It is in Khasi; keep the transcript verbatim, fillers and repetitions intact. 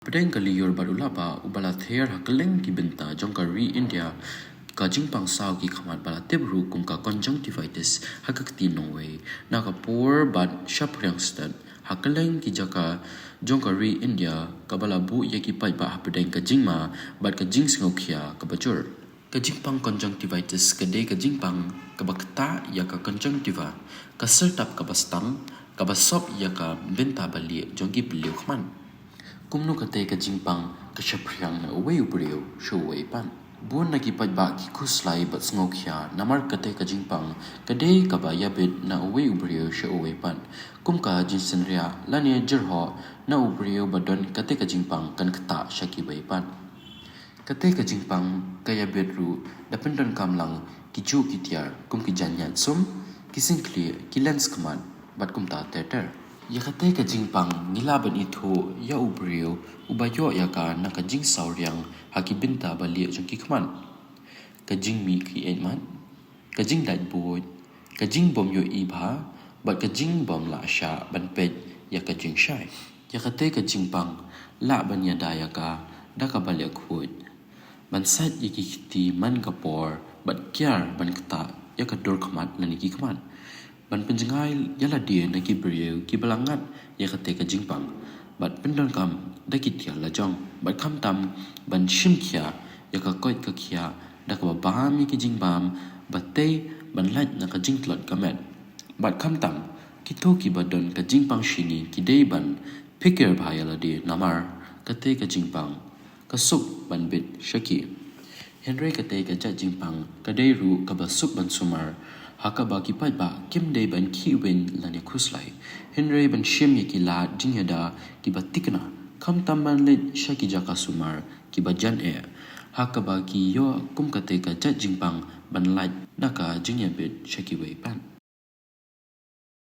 Pdeng ka lyiur bad u laba uba la ther ha kylleng ki bynta jong ka ri India, ka jingpang saw ki khmat ba la tip ruh kum ka conjunctivitis ha ka ktien nongwei, na ka por bad shaphriang stet ha kylleng ki jaka jong ka ri India, kaba la buh ïa ki paidbah hapdeng ka jingma bad ka jingsngewkhia kaba jur. Ka jingpang conjunctivitis ka dei ka jingpang kaba ktah ïa ka conjunctiva, ka syrtap kaba stang, kaba sop ïa ka bynta balieh jong ki pylliuh khmat. Kumno kata ka jingpang ka shaphriang na uwei u briew sha uwei pat? Bun na ki paidbah ki khuslai bad sngewkhia namar kata ka jingpang ka dei kaba ïabit na uwei u briew sha uwei pat. Kum ka jingsynriah lane jyrhoh na u briew ba don kata ka jingpang kan ktah sha kiwei pat. Kata ka jingpang ka ïabit ruh da pyndonkam lang ki juh ki tiar kum ki jaiñia sum, ki singkhlieh, ki lens khmat bad kumta ter ter. Ïa kata ka jingpang ngi lah ban ithuh ïa u briew uba ïoh ïa ka na ka jingsawriang ha ki bynta balieh jong ki khmat. Ka jingmih ki mat, ka jinglait buit, ka jingbym ïohi bha bad ka jingbym lah shah ban peit ïa ka jingshai. Ïa kata ka jingpang lah ban ïada ïa ka da kaba leh khuid, ban sait ïa ki kti man ka por bad kiar ban ktah ïa ka dur khmat lane ki khmat, ban pynjngai ïa lade na ki briew kiba la ngat ïa kata ka jingpang bad pyndonkam da ki tiar lajong, bad khamtam ban shim khia ïa ka koit ka khiah da kaba bam ïa ki jingbam, bad tei ban lait na ka jingtlot ka met. Bad khamtam kito kiba don ka jingpang shini ki dei ban phikir bha ïa lade namar kata ka jingpang ka suk ban bit sha ki. Hynrei kata ka jait jingpang ka dei ruh kaba suk ban sumar, ha kaba ki paidbah kim dei ban khih win lane khuslai, hynrei ban shim ïa ki lad jingïada kiba thikna, khamtam ban leit sha ki jaka sumar kiba jan eh, ha kaba ki ïoh kum kata ka jait jingpang ban lait na ka jingïabit sha kiwei pat.